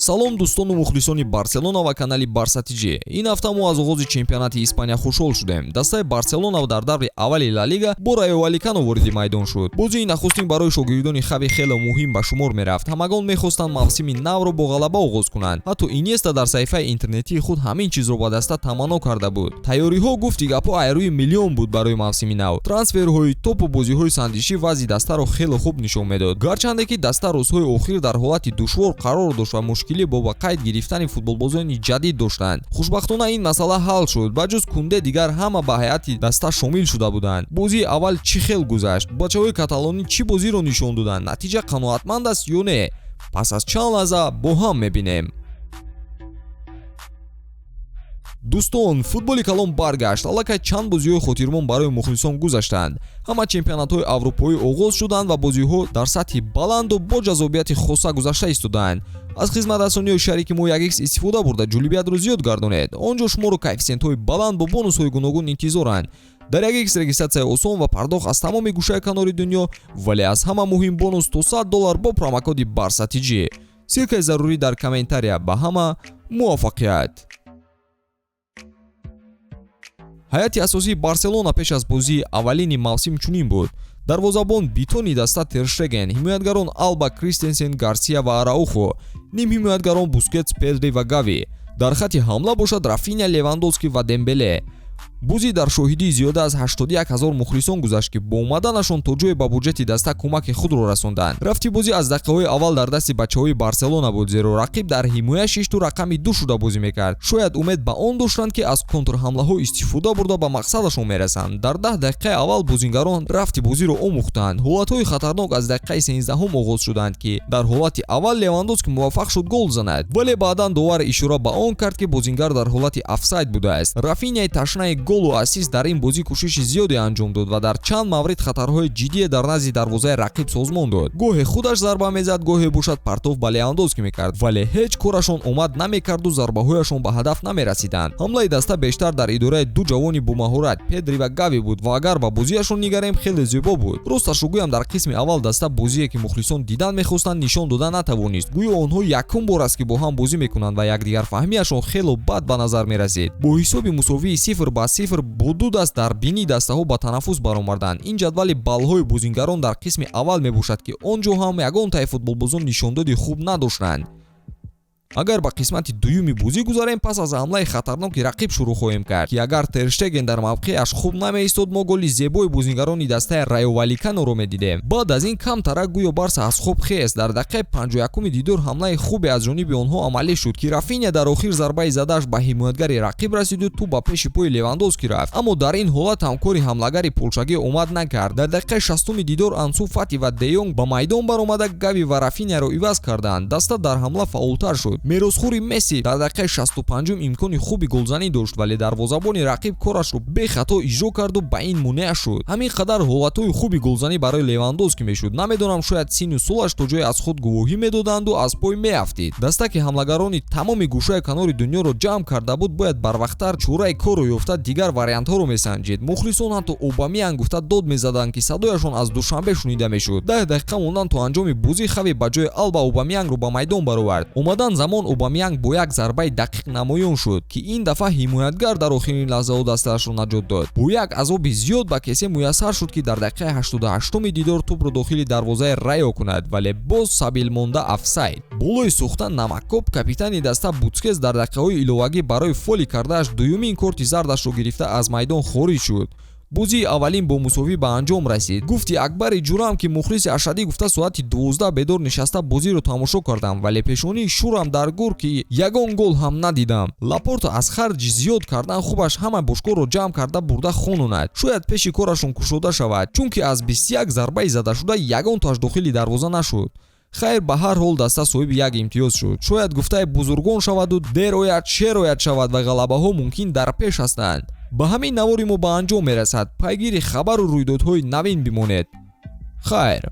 Салом, дӯстону мухлисони Барселона ва канали Барса ТЖ. Ин ҳафта мо аз оғози чемпионати Испания хушҳол шудем. Дастаи Барселона дар даври аввали Ла Лига бо Райо Валикано вориди майдон шуд. Бозии нахустин барои шогирдони Хави хеле муҳим ба шумор мерафт. Ҳамагон мехостанд мавсими навро бо ғалаба оғоз кунанд. Ҳатто Инеста дар саҳифаи интернетии худ ҳамин чизро ба даста таманно карда буд. Тайёриҳо, гуфти гапҳо, айрӯи миллион буд барои мавсими нав. Трансферҳои топу бозиҳои санҷишӣ вазъи дастаро хеле хуб нишон медод. Гарчанде ки даста рӯзҳои охир дар ҳолати душвор қарор дошт ва мушкилӣ бо ба қайд гирифтани футболбозони ҷадид доштанд. Хушбахтона, ин масъала ҳал шуд. Ба ҷуз Кунде дигар ҳама ба ҳайати даста шомил шуда буданд. Бозии аввал чӣ хел гузашт? Бачаҳои каталонӣ чӣ бозиро нишон доданд? Натиҷа қаноатманд аст ё не? Пас аз чанд лаҳза бо ҳам мебинем. Дӯстон, футболи калон баргашт. Аллакай чанд бозиҳои хотирмон барои мухлисон гузаштанд. Ҳама чемпионатҳои аврупоӣ оғоз шуданд ва бозиҳо дар сатҳи баланду бо ҷаззобияти хоса гузашта истодаанд. Аз хизматрасониҳои шарики мо 1x истифода бурда, ҷолибиятро зиёд гардонед. Он ҷо шуморо коэффисиентҳои баланд бо бонусҳои гуногун интизоранд. Дар 1x регистратсияи осон ва пардохт аз тамоми гӯшаи канори дунё, вале аз ҳама муҳим бонус то 100 доллар бо промокоди Барса ТЖ. Ссылкаи зарурӣ дар комментария. Ба ҳама муваффақият! Ҳайати асосии Барселона пеш аз бозии аввалини мавсим чунин буд: дарвозабон битони даста Терштеген, ҳимоятгарон Алба, Кристенсен, Гарсия ва Араухо, нимҳимоятгарон Бускетс, Педри ва Гави, дар хатти ҳамла бошад Рафиня, Левандовски ва Дембеле. Бозӣ дар шоҳидии зиёда аз 81 ҳазор мухлисон гузашт, ки бо омаданашон то ҷое ба буҷети даста кӯмаки худро расонданд. Рафти бозӣ аз дақиқаҳои аввал дар дасти бачаҳои Барселона буд, зеро рақиб дар ҳимоя шишту рақами ду шуда бозӣ мекард. Шояд умед ба он доштанд, ки аз контрҳамлаҳо истифода бурда ба мақсадашон мерасанд. Дар 10 дақиқаи аввал бозингарон рафти бозиро омӯхтанд. Ҳолатҳои хатарнок аз дақиқаи 13-ҳум оғоз шуданд, ки дар ҳолати аввал Левандовски муваффақ шуд гол занад, вале баъдан довар ишора ба он кард, ки бозингар дар ҳолати офсайд будааст. Рафиняи ташнаи голу ассист дар ин бозӣ кӯшиши зиёде анҷом дод ва дар чанд маврид хатарҳои ҷиддие дар назди дарвозаи рақиб созмон дод. Гоҳе худаш зарба мезад, гоҳе бошад партов ба Левандовски мекард, вале ҳеҷ корашон омад намекарду зарбаҳояшон ба ҳадаф намерасиданд. Ҳамлаи даста бештар дар идораи ду ҷавони бомаҳорат, Педри ва Гави буд ва агар ба бозиашон нигарем, хеле зебо буд. Росташро гӯям, дар қисми аввал даста бозие, ки мухлисон дидан мехостанд, нишон дода натавонист. Гӯё онҳо якум бор аст, ки бо ҳам бозӣ мекунанд ва якдигарфаҳмиашон хело бад ба назар мерасид. Бо ҳисоби мусовии 0-0 бо ду даст дар бинии дастаҳо ба танаффус баромаданд. Ин ҷадвали баллҳои бозингарон дар қисми аввал мебошад, ки он ҷо ҳам ягон таи футболбозон нишондоди хуб надоштанд. Агар ба қисмати дуюми бозӣ гузарем, пас аз ҳамлаи хатарноки рақиб шурӯъ хоҳем кард, ки агар Терштеген дар мавқеаш хуб намеистод, мо голи зебои бозингарони дастаи Райо Валиканоро медидем. Баъд аз ин камтарак гӯё Барса аз хоб хест. Дар дақиқаи 51-уми дидор ҳамлаи хубе аз ҷониби онҳо амалӣ шуд, ки Рафиня дар охир зарбаи задааш ба ҳимоятгари рақиб расиду тӯб ба пеши пои Левандовски рафт, аммо дар ин ҳолат ҳамкори ҳамлагари полшагӣ омад накард. Дар дақиқаи 60-уми дидор Ансу Фати ва Деёнг ба майдон баромада, Гави ва Рафиняро иваз карданд. Даста дар ҳамла фаъолтар шуд. Меросхӯри Месси дар дақиқаи 65-ум имкони хуби голзанӣ дошт, вале дарвозабони рақиб корашро бехато иҷро карду ба ин монеа шуд. Ҳамин қадар ҳолатҳои хуби голзанӣ барои Левандовски мешуд. Намедонам, шояд синну солаш то ҷое аз худ гувоҳӣ медоданду аз пой меафтид. Даста, ки ҳамлагарони тамоми гӯшаи канори дунёро ҷамъ карда буд, бояд барвақттар чораи корро ёфта, дигар вариантҳоро месанҷид. Мухлисон ҳатто Обамиян гуфта дод мезаданд, ки садояшон аз Душанбе шунида мешуд. 10 дақиқа мондан то анҷоми бозӣ Хави ба ҷои Алба Обамиянгро ба майдон баровард. Омадан замон Обамиянг бо як зарбаи дақиқ намоён шуд, ки ин дафъа ҳимоятгар дар охирин лаҳзаҳо дастаашро наҷот дод. Бо як азоби зиёд ба Кесе муяссар шуд, ки дар дақиқаи 88-уми дидор тӯбро дохили дарвозаи Райо кунад, вале боз сабилмонда офсайд. Болои сӯхта намакоб капитани даста Бускетс дар дақиқаҳои иловагӣ барои фоли кардааш дуюмин корти зардашро гирифта, аз майдон хориҷ шуд. Бозии аввалин бо мусовӣ ба анҷом расид. Гуфти Акбари ҷурам, ки мухлиси ашаддӣ, гуфта соати 12 бедор нишаста бозиро тамошо кардам, вале пешонии шурам дар гур, ки ягон гол ҳам надидам. Лапорто аз харҷи зиёд кардан хубаш ҳама бошгоҳро ҷамъ карда бурда хононад, шояд пеши корашон кушода шавад, чунки аз 21 зарбаи задашуда ягонтоаш дохили дарвоза нашуд. Хайр, ба ҳар ҳол даста соҳиби як имтиёз шуд. Шояд гуфтаи бузургон шаваду дер ояд, шер ояд шавад ва ғалабаҳо мумкин дар пеш ҳастанд. Ба ҳамин навори мо ба анҷом мерасад. Пайгири хабару рӯйдодҳои навин бимонед. Хайр.